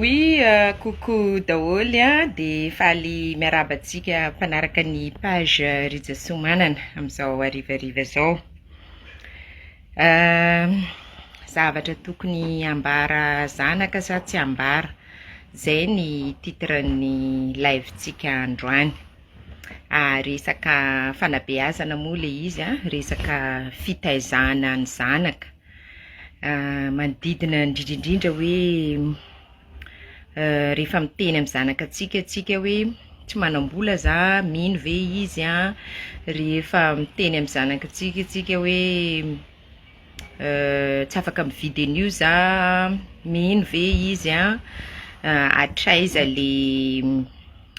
Oui, coucou daholo a, dia faly miarahaba antsika mpanaraka ny page Rija Soamanana amin'izao harivariva izao. Zavatra tokony ambara zanaka sa tsy ambara, izay ny titre-n'ny live-tsika androany. Resaka fanabeazana moa ilay izy a, resaka fitaizana ny zanaka. Manodidina indrindra indrindra hoe rehefa miteny amin'ny zanakatsika tsika hoe tsy manam-bola za, mino ve izy an? Rehefa miteny amin'ny zanakatsika tsika hoe tsy afaka mividy an'io za, mino ve izy an? Hatraiza le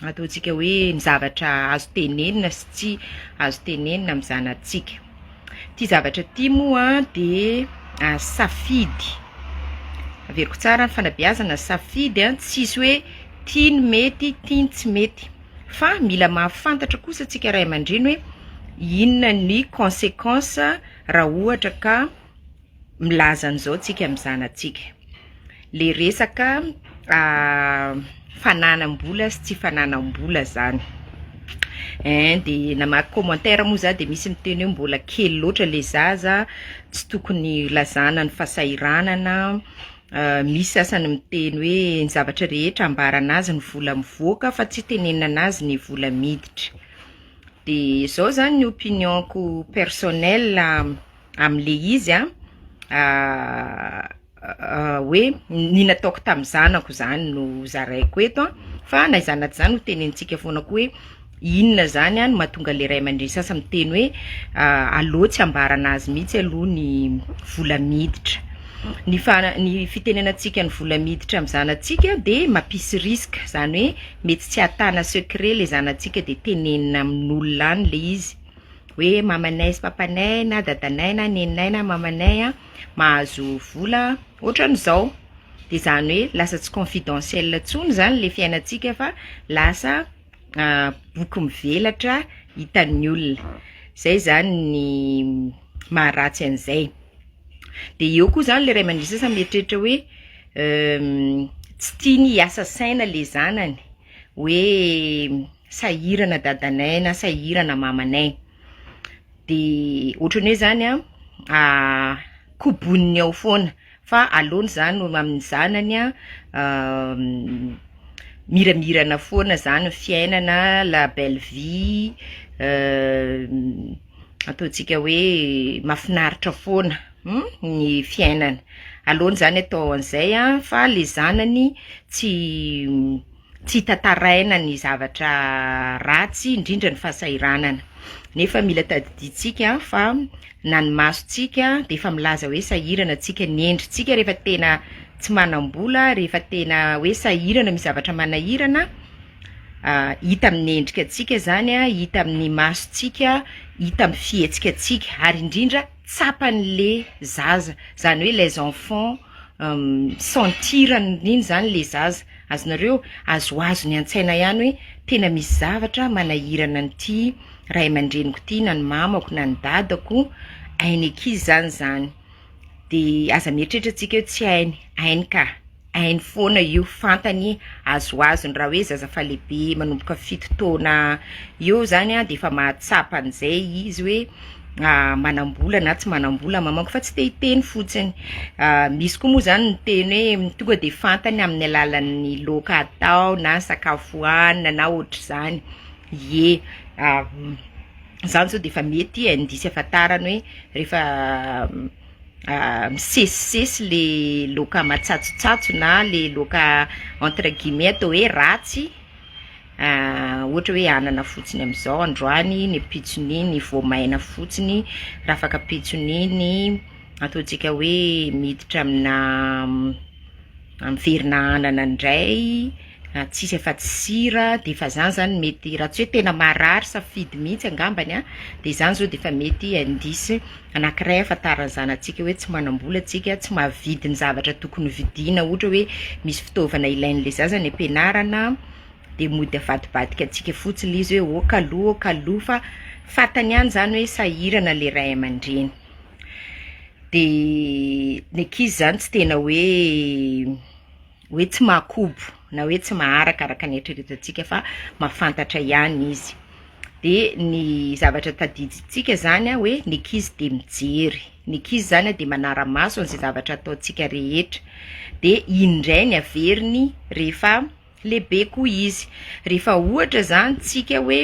ataontsika hoe ny zavatra azo tenenina sy tsy azo tenenina amin'ny zanatsika. Ity zavatra ity moa dia safidy, averiko tsara ny fanabeazana safidy an, tsisy hoe ity ny mety ity ny tsy mety fa mila mahafantatra kosa tsika ray aman-dreny hoe inona ny consequence raha ohatra ka milaza an'izao tsika amin'ny zanatsika. Le resaka fananam-bola sy tsy fananam-bola zany. Ein de namaky commentaire moa za de misy miteny hoe mbola kely loatra le zaza, tsy tokony lazana ny fahasahiranana, misy sasany miteny hoe ny zavatra rehetra ambara anazy ny vola mivoaka fa tsy tenenina anazy ny vola miditra. De zao zany ny opinion-ko personnel am'le izy an, hoe ny nataoko tamin'ny zanako zany no zaraiko eto an, fa na izany na tsy izany ho tenenintsika foana koa hoe inona zany an no mahatonga le ray aman-dreny sasany miteny hoe aleo tsy ambara anazy mihitsy aloha ny vola miditra. Ny fa- ny fitenenantsika ny vola miditra amin'ny zanatsika de mampisy risque, zany hoe mety tsy ahatana secret le zanatsika de tenenina amin'olona any le izy hoe mamanay sy papanay na dadanay na neninay na mamanay an mahazo vola ohatran'izao, de zany hoe lasa tsy confidentiel intsony zany le fiainantsika fa lasa boky mivelatra hitan'ny olona, zay zany ny maharatsy an'izay. De eo koa zany le ray aman-dreny sasany mieritreritra hoe tsy tiany hiasa saina le zanany hoe sahirana dadanay na sahirana mamanay, de ohatran'ny hoe zany an koboniny ao foana fa aleony zany amin'ny zanany an miramirana foana zany ny fiainana, la belle vie, ataontsika hoe mahafinaritra foana ny fiainana, aleony zany atao an'izay an fa le zanany tsy tsy tantaraina ny zavatra ratsy indrindra ny fahasahiranana, nefa mila tadidintsika fa na ny masontsika de efa milaza hoe sahirana tsika, ny endritsika rehefa tena tsy manam-bola, rehefa tena hoe sahirana misy zavatra manahirana, hita amin'ny endrika antsika zany an, hita amin'ny masontsika, hita amin'ny fihetsika antsika ary indrindra tsapan'le zaza, zany hoe les enfants mi-sentir an'iny zany le zaza, azonareo azoazony an-tsaina ihany hoe tena misy zavatra manahirana an'ity ray aman-dreniko ity na ny mamako na ny dadako, hain'ny ankizy zany zany, de aza mieritreritra tsika hoe tsy hainy, hainy ka, hainy foana io, fantany, azoazony raha hoe zaza efa lehibe manomboka fito taona eo zany an de efa mahatsapa an'izay izy hoe manam-bola na tsy manam-bola mamako fa tsy te hiteny fotsiny, misy koa moa zany miteny hoe tonga de fantany amin'ny alalan'ny laoka atao na sakafo hohanina na ohatr'izany, ie zany zao de efa mety indice ahafantarany hoe rehefa misesisesy le laoka matsatsotsatso na le laoka entre guillemets atao hoe ratsy, ohatra hoe anana fotsiny amin'izao androany, ny ampitson'iny voamaina fotsiny, raha afaka ampitson'iny ataontsika hoe miditra aminà miverina anana indray, tsisy afa-tsy sira, de efa zany zany mety raha tsy hoe tena marary safidy mihitsy angambany an, de zany zao de efa mety indice anankiray ahafantaran'ny zanatsika hoe tsy manam-bola tsika, tsy mahavidy ny zavatra tokony ho vidiana, ohatra hoe misy fitaovana ilain'le zaza any am-pianarana de mody avadibadika antsika fotsiny le izy hoe ok aloha ok aloha fa fantany ihany zany hoe sahirana le ray aman-dreny, de ny ankizy zany tsy tena hoe. hoe tsy mahakobo na hoe tsy maharaka araka ny eritreretantsika fa mahafantatra ihany izy. De ny zavatra tadidintsika zany a hoe ny ankizy de mijery, ny ankizy zany a de manara-maso an'izay zavatra ataontsika rehetra, de iny indray ny averiny rehefa lehibe koa izy. Rehefa ohatra zany tsika hoe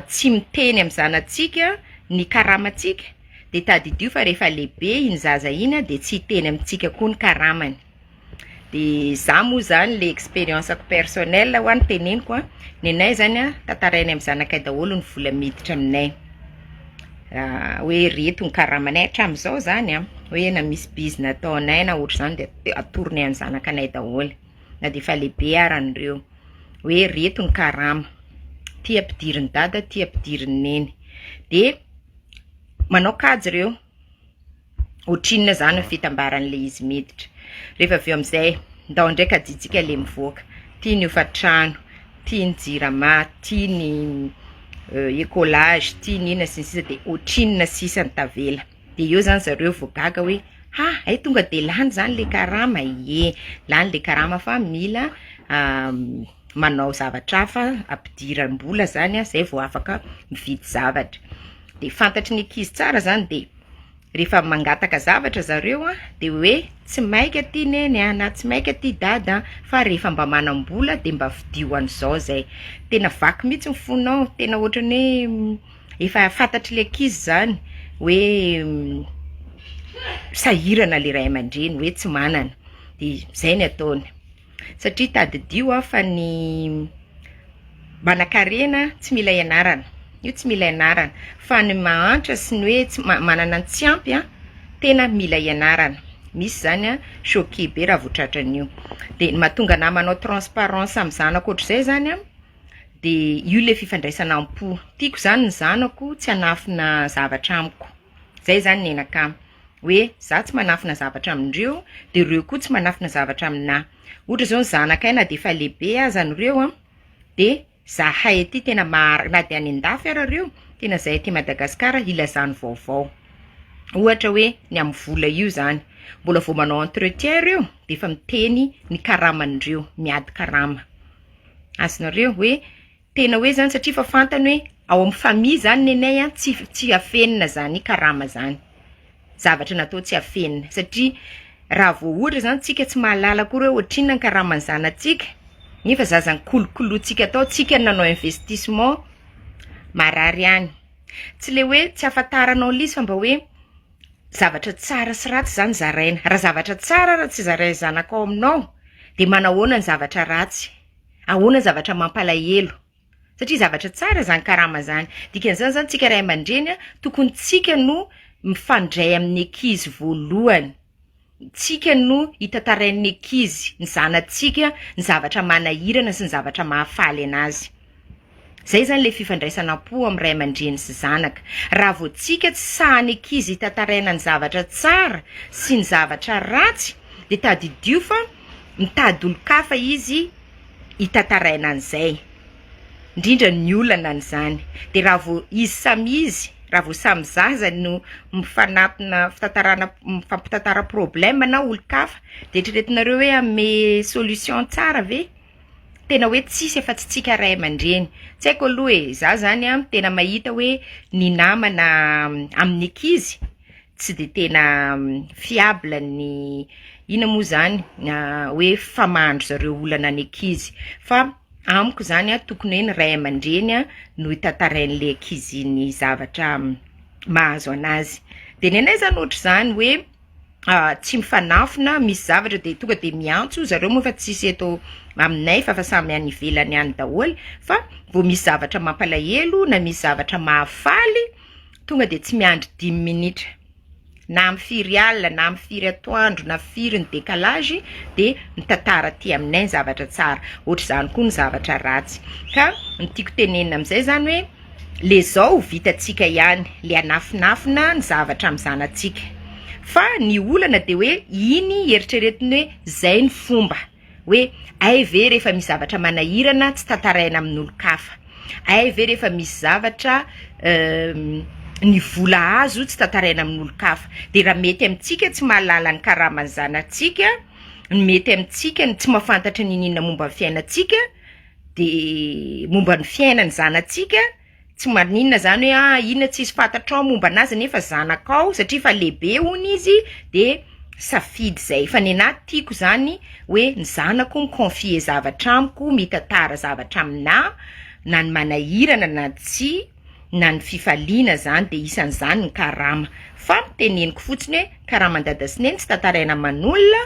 tsy miteny amin'ny zanatsika ny karamantsika de tadidio fa rehefa lehibe iny zaza iny a de tsy hiteny amintsika koa ny karamany. De za moa zany le expérience-ko personnel ho a no teneniko a, ny anay zany a tantarainay amin'ny zanakay daholo ny vola miditra aminay, hoe reto ny karamanay hatramin'izao zany a, hoe na misy bizina ataonay na ohatr'izany de atoronay an'ny zanakanay daholo na de efa lehibe aran'ireo hoe reto ny karama, ty ampidirin'i dada, ty ampidirin'i neny, de manao kajy ireo. Ohatrinona zany ny fitambaran'le izy miditra. Rehefa avy eo amin'izay, ndao indray kajintsika le mivoaka. Ty ny hofantrano, ty ny jirama, ty ny écolage, ty ny inona sy ny sisa de ohatrinona sisa ny tavela. De eo zany zareo vao gaga hoe ha ay tonga de lany zany le karama, ie lany le karama fa mila manao zavatra hafa ampidiram-bola zany a zay vao afaka mividy zavatra. De fantatry ny ankizy tsara zany de rehefa mangataka zavatra zareo a de hoe tsy maika ty neny a na tsy maika ty dada fa rehefa mba manam-bola de mba vidio an'izao zay. Tena vaky mihitsy ny fonao, tena ohatran'ny hoe efa fantatry le ankizy zany hoe sahirana le ray aman-dreny hoe tsy manana de zay ny ataony. Satria tadidio a fa ny manan-karena tsy mila ianarana, io tsy mila ianarana fa ny mahantra sy ny hoe tsy manana ny tsy ampy a tena mila ianarana. Misy zany a choqué be raha vao tratran'io. De ny mahatonga anahy manao transparence amin'ny zanako ohatr'izay zany a de io le fifandraisana am-po, tiako zany ny zanako tsy hanafina zavatra amiko, zay zany ny anakahy hoe za tsy manafina zavatra amindreo de reo koa tsy manafina zavatra aminahy. Ohatra zao ny zanakay na de efa lehibe azany reo a de zahay aty tena mahara- na de any an-dafy ara reo tena zahay aty Madagasikara ilazany vaovao. Ohatra hoe ny amin'ny vola io zany, mbola vao manao entretien reo de efa miteny ny karamandreo, miady karama. Azonareo hoe tena hoe zany satria efa fantany hoe ao amin'ny famille zany nenay a tsy afenina zany karama zany, zavatra natao tsy afenina satria raha vao ohatra zany tsika tsy mahalala akory hoe ohatrinona ny karaman'ny zanatsika nefa zaza nikolokolointsika tao, tsika no nanao investissement, marary ihany. Tsy le hoe tsy ahafantaranao le izy fa mba hoe zavatra tsara sy ratsy zany zaraina. Raha zavatra tsara raha tsy zarain'ny zanakao aminao de manahoana ny zavatra ratsy, ahoana ny zavatra mampalahelo satria zavatra tsara zany karama zany. Dikan'izany zany tsika ray aman-dreny a tokony tsika no mifandray amin'ny ankizy voalohany, tsika no hitantarain'ny ankizy ny zanatsika ny zavatra manahirana sy ny zavatra mahafaly anazy. Zay zany le fifandraisana am-po amin'ny ray aman-dreny sy zanaka. Raha vao tsika tsy sahan'ny ankizy hitantaraina ny zavatra tsara sy ny zavatra ratsy de tadidio fa mitady olon-kafa izy hitantaraina an'izay, indrindra ny olana an'izany. De raha vao izy samy izy, raha vao samy zaza no mifanatona fitantarana mifampitantara problème na olon-kafa de eritreretinareo hoe hanome solution tsara ve? Tena hoe tsisy afa-tsy tsika ray aman-dreny. Tsy haiko aloha e, za zany a tena mahita hoe ny namana amin'ny ankizy tsy de tena fiable ny inona moa zany hoe famahan-dry zareo olana ny ankizy fa amiko zany a tokony hoe ny ray aman-dreny a no hitantarain'le ankizy ny zavatra mahazo anazy. De ny anay zany ohatr'izany hoe tsy mifanafina, misy zavatra de tonga de miantso zareo moa fa tsisy eto aminay fa efa samy any ivelany any daholo fa vao misy zavatra mampalahelo na misy zavatra mahafaly tonga de tsy miandry dimy minitra na amin'ny firy alina na amin'ny firy atoandro na firy ny décalage de mitantara aty aminay ny zavatra tsara, ohatr'izany koa ny zavatra ratsy. Ka ny tiako tenenina amin'izay zany hoe le zao vitantsika ihany le anafinafina ny zavatra amin'ny zanatsika fa ny olana de hoe iny eritreretiny hoe zay ny fomba hoe ay ve rehefa misy zavatra manahirana tsy tantaraina amin'olon-kafa, ay ve rehefa misy zavatra ny vola azo tsy tantaraina amin'olon-kafa, de raha mety amintsika tsy mahalala ny karaman'ny zanatsika. ny mety amintsika, ny tsy mahafantatra n'inon'inona momba ny fiainantsika, de momba ny fiainan'ny zanatsika, tsy maninona zany hoe ah inona tsisy fantatrao momba anazy nefa zanakao satria efa lehibe hono izy de safidy zay, fa nenah tiako zany hoe ny zanako mi-confier zavatra amiko, mitantara zavatra aminah na ny manahirana na tsia na ny fifaliana zany de isan'izany ny karama, fa teneniko fotsiny hoe karaman'i dada sy neny tsy tantaraina aman'olona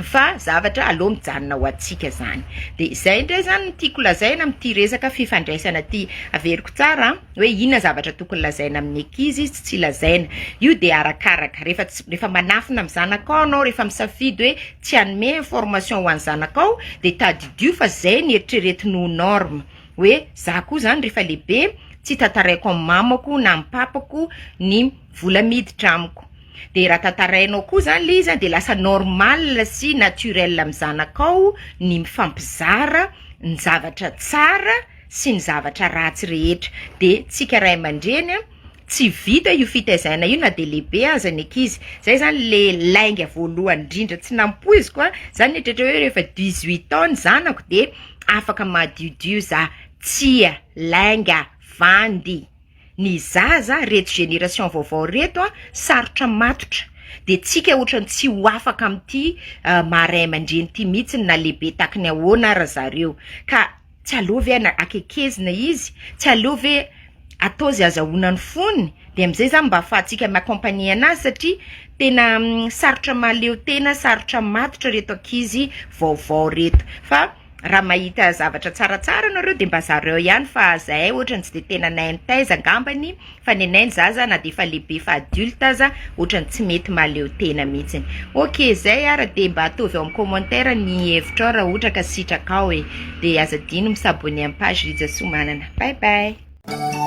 fa zavatra aleo mijanona ho antsika zany, de zay ndray zany no tiako lazaina amin'ity resaka fifandraisana ty, averiko tsara an, hoe inona zavatra tokony lazaina amin'ny ankizy sy tsy lazaina, io de arakaraka, rehefa tsy rehefa manafina amin'ny zanakao anao, rehefa misafidy hoe tsy hanome information ho an'ny zanakao de tadidio fa zay ny eritreretiny ho norme, hoe za koa zany rehefa lehibe tsy tantaraiko amin'ny mamako na amin'ny papako ny vola miditra amiko, de raha tantarainao koa zany le izy de lasa normal sy naturel amin'ny zanakao ny mifampizara ny zavatra tsara sy ny zavatra ratsy rehetra, de tsika ray aman-dreny a tsy vita io fitaizana io na de lehibe aza ny ankizy, zay zany le lainga voalohany indrindra tsy nampoiziko a, za nieritreritra hoe rehefa 18 ans ny zanako de afaka madiodio za, tsia, lainga, vandy, ny zaza reto génération vaovao reto a sarotra matotra, de tsika ohatrany tsy ho afaka amin'ity maha ray aman-dreny ty mihitsy na lehibe tahaky ny ahoana ara zareo, ka tsy aleo ve akekezina izy, tsy aleo ve atao zay azahoana ny fony, de amizay zany mba ahafahantsika mi-accompagner anazy satria tena sarotra mahaleo tena, sarotra matotra reto ankizy vaovao reto, fa raha mahita zavatra tsaratsara nareo de mba zareo ihany fa zahay ohatrany tsy de tena nahay nitaiza angambany fa ny anay ny zaza na de efa lehibe efa adulte aza ohatrany tsy mety mahaleo tena mihitsiny. Ok zay ara de mba ataovy ao amin'ny commentaire ny hevitrao raha ohatra ka sitrakao e, de aza adino mi-s'abonner amin'ny page Rija Somanana. Bye bye.